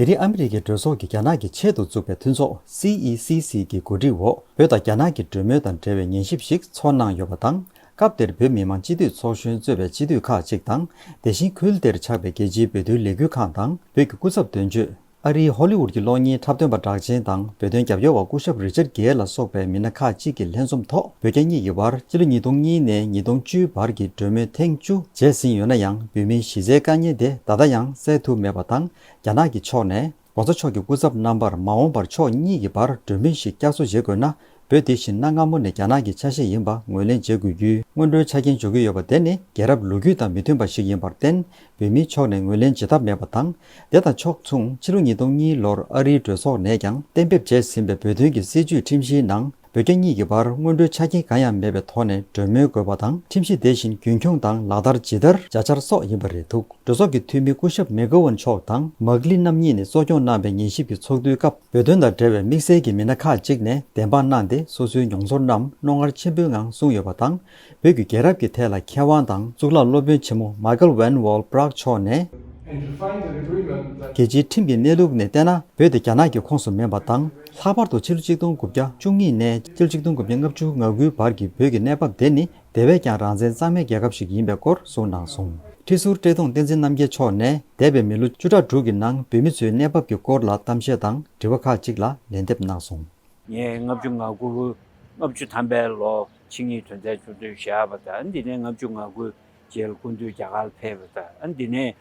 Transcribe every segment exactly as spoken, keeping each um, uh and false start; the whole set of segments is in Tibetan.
དེ་རིང་ཨ་མི་རི་ཀའི་གྲོས་ཚོགས་ཀྱིས་རྒྱ་ནག་གི་ཆེད་དུ་བཙུགས་པའི་མཐུན་ཚོགས་སི་ཨི་སི་སི་གི་གོ་སྒྲིག་འོག་བོད་དང་རྒྱ་ནག་གི་གྲོས་མོལ་དང་འབྲེལ་བའི་ཉན་ཞིབ་ཞིག་ཚོགས་གནང་ཡོད་པ་དང་། སྐབས་དེར་བོད་མི་མང་སྤྱི་འཐུས་ཚོགས་གཞོན་གཙོས་པའི་སྤྱི་འཐུས་ཁག་ཅིག་དང་། དེ་བཞིན་ཁུལ་དེར་ཆགས་པའི་རྒྱལ་སྤྱིའི་བོད་དོན་ལས་འགུལ་ཁང་དང་བོད་ཀྱི་སྐུ་ཚབ་དོན་གཅོད། ཨ་རིའི་ཧོ་ལི་ཝུད་ཀྱི་གློག་བརྙན་འཁྲབ་སྟོན་པ་གྲགས་ཅན་དང་བོད་དོན་རྒྱབ་སྐྱོར་བ་སྐུ་ཞབས་རི་ཅར་གེ་ལ་སོགས་པའི་མི་སྣ་ཁག་ཅིག་གི་ལྷན་འཛོམས་ཐོག་བོད་རྒྱ་གཉིས་ཀྱི་བར་སྤྱི་ལོ་ཉིས་སྟོང་གཉིས་ནས་ཉིས་སྟོང་བཅུ་བར་གྱི་གྲོས་མོལ་ཐེངས་བཅུ་བྱས་ཟིན་ཡོད་ན་ཡང་། བོད་མིའི་གཞི་རྩའི་དཀའ་ངལ་དེ་ད་ལྟ་ཡང་སེལ་ཐུབ་མེད་པ་དང་། རྒྱ་ནག་གི་ཕྱོགས་ནས་༸གོང་ས་མཆོག་གི་སྐུ་ཚབ་རྣམ་པར་མ་འོངས་པར་ཕྱོགས་གཉིས་ཀྱི་བར་གྲོས་མོལ་ཞིག་བསྐྱར་གསོ་བྱེད་དགོས་ན། བོད་དེ་བཞིན་གནའ་སྔ་མོ་ནས་རྒྱ་ནག་གི་ཆ་ཤས་ཡིན་པ་ངོས་ལེན་བྱེད་དགོས་རྒྱུའི་སྔོན་འགྲོའི་ཆ་རྐྱེན་འཇོག་གི་ཡོད་པ་དེ་ནི་རྒྱལ་རབས་ལོ་རྒྱུས་དང་མི་མཐུན་པ་ཞིག་ཡིན་པར་བརྟེན། བོད་མིའི་ཕྱོགས་ནས་ངོས་ལེན་བྱེད་ཐབས་མེད་པ་དང་། དེ་དང་ཕྱོགས་མཚུངས་ཕྱི་ལོ་ཉིས་སྟོང་གཉིས་ལོར་ཨ་རིའི་གྲོས་ཚོགས་ནས་ཀྱང་གཏན་འབེབས་བྱས་ཟིན་པའི་བོད་དོན་གྱི་སྲིད་ཇུས་ཁྲིམས་གཞིའི་ནང་བོད་རྒྱ་གཉིས་ཀྱི་བར་སྔོན་འགྲོའི་ཆ་རྐྱེན་གང་ཡང་མེད་པའི་ཐོག་ནས་གྲོས་མོལ་དགོས་པ་དང་། ཁྲིམས་གཞི་དེ་བཞིན་རྒྱུན་འཁྱོངས་དང་ལག་བསྟར་ཇི་ལྟར་བྱ་འཆར་སོགས་ཡིན་པ་རེད་འདུག་གྲོས་ཚོགས་ཀྱི་འཐུས་མི་སྐུ་ཞབས་མེག་གྷ་ཝན་མཆོག་དང་མག་ལི་རྣམ་གཉིས་ནས་གཙོ་སྐྱོང་གནང་བའི་ཉན་ཞིབ་ཀྱི་ཚོགས་འདུའི་སྐབས། བོད་དོན་དང་འབྲེལ་བའི་དམིགས་བསལ་གྱི་མི་སྣ་ཁག་ཅིག་ནས་བདེན་དཔང་གནང་སྟེ། སོ་སོའི་མྱོང་ཚོར་རྣམས་རྣོ་ངར་ཆེན་པོའི་ངང་གསུངས་ཡོད་པ་དང་། བོད་ཀྱི་རྒྱལ་རབས་ཀྱི་ཐད་ལ་མཁས་དབང་དང་གཙུག་ལག་སློབ་དཔོན་ཆེན་མོ་མཱི་ཀལ་ཝན་ཝོལ་པྲག་མཆོག་ནས། རྒྱལ་སྤྱིའི་ཁྲིམས་ཀྱི་གནས་ལུགས་ནས་བལྟས་ན། བོད་དེ་རྒྱ་ནག་གི་ཁོངས་སུ་མིན་པ་དང་། ལྷག་པར་དུ་ཕྱི་ལོ་ཆིག་སྟོང་དགུ་བརྒྱ་བཅུ་གཉིས་ནས་ཕྱི་ལོ་ཆིག་སྟོང་དགུ་བརྒྱ་ལྔ་བཅུ་ང་དགུའི་བར་གྱི་བོད་ཀྱི་གནས་བབ་དེ་ནི། དེ་བས་ཀྱང་རང་བཙན་གཙང་མའི་རྒྱལ་ཁབ་ཞིག་ཡིན་པའི་སྐོར་གསུངས་གནང་སོང་། ཁྲི་ཟུར་བཀྲས་མཐོང་བསྟན་འཛིན་རྣམ་རྒྱལ་མཆོག་ནས། འདས་པའི་མི་ལོ་བཅུ་ཕྲག་དྲུག་གི་ནང་བོད་མི་ཚོའི་གནས་བབ་ཀྱི་སྐོར་ལ་གཏམ་བཤད་དང་དྲི་བ་ཁག་ཅིག་ལ་ལན་འདེབས་གནང་སོང་། ངས་ལྔ་བཅུ་ང་དགུ། ལྔ་བཅུ་ཐམ་པའི་ལོ་ཕྱི་གཉིས་དོན་ཚན་བཅུ་བདུན་བཞག་པ་དང་། འདི་ནས་ལྔ་བཅུ་ང་དགུ་རྗེས་ལ་སྐུ་མདུན་རྒྱ་གར་ཕེབས་པ་དང་། འདི་ནས་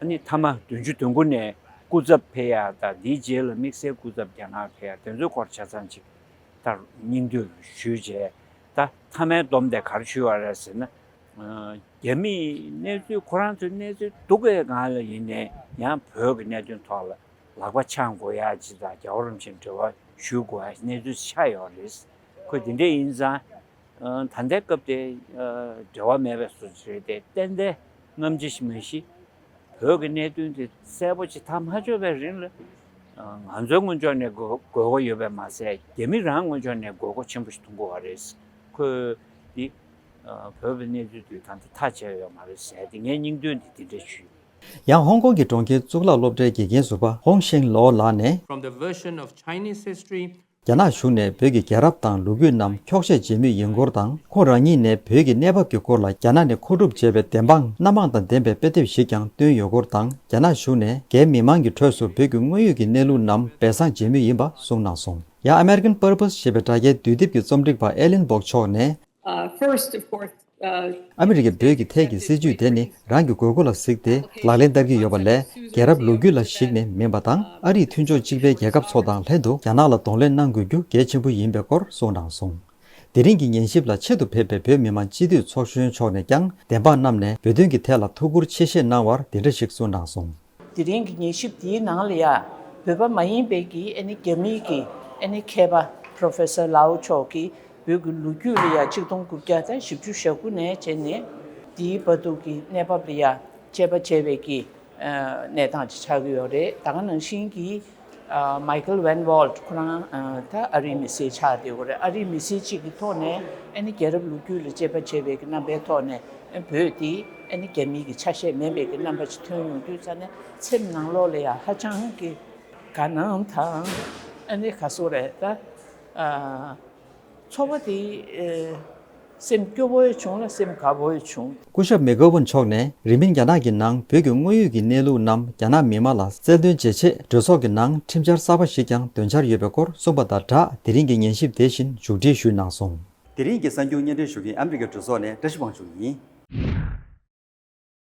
ཨ་ནི་མཐའ་མ་བདུན་ཅུ་དོན་དགུ་ནས་སྐུ་ཚབ་ཕེབས་ཡག་དང་། འདིའི་རྗེས་ལ་དམིགས་བསལ་སྐུ་ཚབ་རྒྱ་ནག་ཕེབས་ཡག་དེ་ཚོའི་སྐོར་ཆ་ཚང་ཅིག་ད་སྙིང་བསྡུས་ཞུས་བྱས། ད་མཐའ་མའི་སྡོམ་དེ་ག་རེ་ཞུས་པ་རེད་ཟེར་ན། རྒྱ་མིའི་གནས་ཚུལ་ཁོ་རང་ཚོའི་གནས་ཚུལ་སྡུག་པའི་སྒང་ལ་ཡིན་ནའི་ཡང་བོད་ཀྱི་གནད་དོན་ཐོག་ལ་ལག་པ་འཆང་དགོས་ཡག་ཅིག་དང་། རྒྱལ་བ་རིན་པོ་ཆེ་འབྲེལ་བ་ཞུ་དགོས་ཡག་གནས་ཚུལ་ཆགས་ཡོད་རེད། ཁོས་དེ་འདྲ་ཡིན་ཙང་། ད་ལྟའི་སྐབས་དེ་འབྲེལ་བ་མེད་པའི་བཟོ་ཅིག་རེད་དེ། ཏན་ཏན་སྔ་ཕྱི་ཞིག་མ་གཞི་བོད་ཀྱི་གནད་དོན་དེ་གསལ་པོ་ཅིག་ཐག་མ་ཆོད་པའི་རིང་ལ། ང་ཚོའི་ངོས་ཕྱོགས་ནས་དགོས་དགོས་མཁོ་ཡོད་པས་མ་ཟད། རྒྱ་མི་རང་ངོས་ཕྱོགས་ནས་དགོས་མཁོ་ཆེན་པོ་ཞིག་མཐོང་གི་ཡོད་རེད། ཁོས་འདི་བོད་པའི་གནས་ཚུལ་དེ་ད་ལྟ་ཐག་བཅད་ཡོད་མ་རེད་ཟེར་ཏེ། ངས་སྙིང་དོན་འདི་དེ་འདྲ་ཞུས། ཡང་ཧོང་ཀོང་གི་གྲོང་ཁྱེར་གཙུག་ལག་སློབ་གྲྭའི་དགེ་རྒན་ཟུར་པ་ཧོང་ཤེང་ལོ་ལགས་ནས། From the version of Chinese history རྒྱ་ནག་གཞུང་ནས་བོད་ཀྱི་རྒྱལ་རབས་དང་ལོ་རྒྱུས་རྣམས་འཁྱོག་བཤད་བྱེད་མུས་ཡིན་སྐོར་དང་། ཁོང་རང་ཉིད་ནས་བོད་ཀྱི་གནས་བབ་ཀྱི་སྐོར་ལ་རྒྱ་ནག་ནས་མཁོ་སྒྲུབ་བྱས་པའི་བདེན་དཔང་སྣ་མང་དང་ལྡན་པའི་དཔེ་དེབ་ཞིག་ཀྱང་བཏོན་ཡོད་སྐོར་དང་། རྒྱ་ནག་གཞུང་ནས་རྒྱའི་མི་མང་གི་ཁྲོད་སུ་བོད་ཀྱི་དངོས་ཡོད་ཀྱི་གནས་ལུགས་རྣམས་སྦས་གསང་བྱེད་མུས་ཡིན་པ་གསུངས་གནང་སོང་། ཡང་American Purpose ཞེས་པའི་དྲ་རྒྱའི་དུས་དེབ་ཀྱི་རྩོམ་སྒྲིག་པ་ཨེ་ལིན་སྦོག་མཆོག་ནས། Uh, first, of course, uh, ཨ་མི་རི་ཀས་བོད་ཀྱི་ཐད་ཀྱི་སྲིད་ཇུས་དེ་ནི་རང་གི་དགོས་མཁོ་ལ་གཟིགས་ཏེ་ལག་ལེན་བསྟར་གྱི་ཡོད་པ་ལས། རྒྱལ་རབས་ལོ་རྒྱུས་ལ་གཞིགས་ནས་མིན་པ་དང་། ཨ་རིས་མཐུན་ཕྱོགས་གཅིག་པའི་རྒྱལ་ཁབ་ཚོ་དང་ལྷན་དུ་རྒྱ་ནག་ལ་གདོང་ལེན་གནང་དགོས་རྒྱུ་གལ་ཆེན་པོ་ཡིན་པའི་སྐོར་གསུངས་གནང་སོང་། དེ་རིང་གི་ཉན་ཞིབ་ལ་ཆེད་དུ་ཕེབས་པའི་བོད་མི་མང་སྤྱི་འཐུས་ཚོགས་གཞོན་མཆོག་ནས་ཀྱང་བདེན་དཔང་བསྣམས་ནས་བོད་དོན་གྱི་ཐད་ལ་ཐུགས་ཁུར་ཆེ་བཞེས་གནང་བར་འདི་འདྲ་ཞིག་གསུངས་གནང་སོང་། དེ་རིང་གི་ཉན་ཞིབ་འདིའི་ནང་ལ་ཡ། བོད་པ་མ་ཡིན་པའི་གི་ཨ་ནི་རྒྱ་མིའི་གི་ཨ་ནི་མཁས་པ་Professor Lau མཆོག་གིས་བོད་ཀྱི་ལོ་རྒྱུས་ལ་ཡ་ཆིག་སྟོང་དགུ་བརྒྱ་དང་བཞི་བཅུ་ཞེ་དགུ་ནས་བྱས་ནས་འདིའི་བར་དུ་གི་གནས་བབ་ལ་ཡ་དཔྱད་པ་བྱས་པའི་གི་ཨ་གནས་སྟངས་ཅིག་ཆགས་ཀྱི་ཡོད་རེད། ད་ག་ནང་བཞིན་གྱི་ཨ་Michael Van Walt ཁོ་རང་ཨ་ད་ཨ་རིའི་མི་སེར་ཆགས་བསྡད་ཡོད་རེད། ཨ་རིའི་མི་སེར་གཅིག་གི་ཐོག་ནས་ཨ་ནི་རྒྱལ་རབས་ལོ་རྒྱུས་ལ་དཔྱད་པ་བྱས་པའི་གི་རྣམ་པའི་ཐོག་ནས་ཨ་བོད་འདི་ཨ་ནི་རྒྱ་མིའི་གི་ཆ་ཤས་མིན་པའི་གི་རྣམ་པ་ཅིག་ཐོན་ཡོང་དུས་ཙ་ནས་སེམས་ནང་ལོགས་ལ་ཡ་ཧ་ཅང་གི་དགའ་སྣང་དང་། ཨ་ནི་ག་སོ་རེད་ད། ཨ་ཚོར་བ་དེ་ཨ་སེམས་སྐྱོ་བོ་ཡང་བྱུང་ལ་སེམས་དགའ་བོ་ཡང་བྱུང་། སྐུ་ཞབས་མེག་གྷ་ཝན་མཆོག་ནས་རིང་མིན་རྒྱ་ནག་གི་ནང་བོད་ཀྱི་དངོས་ཡོད་ཀྱི་གནས་ལུགས་རྣམས་རྒྱ་ནག་མི་མང་ལ་གསལ་སྟོན་བྱེད་ཆེད་གྲོས་ཚོགས་ཀྱི་ནང་ཁྲིམས་འཆར་གསར་པ་ཞིག་ཀྱང་འདོན་འཆར་ཡོད་པའི་སྐོར་གསུངས་པ་དང་སྦྲགས། དེ་རིང་གི་ཉན་ཞིབ་དེ་བཞིན་མཇུག་སྒྲིལ་ཞུས་གནང་སོང་། དེ་རིང་གི་གསར་འགྱུར་སྙན་སྒྲོན་ཞུ་མཁན་ཨ་མི་རི་ཀའི་གྲོས་ཚོགས་ནས་བཀྲ་ཤིས་དབང་ཕྱུག་ཡིན།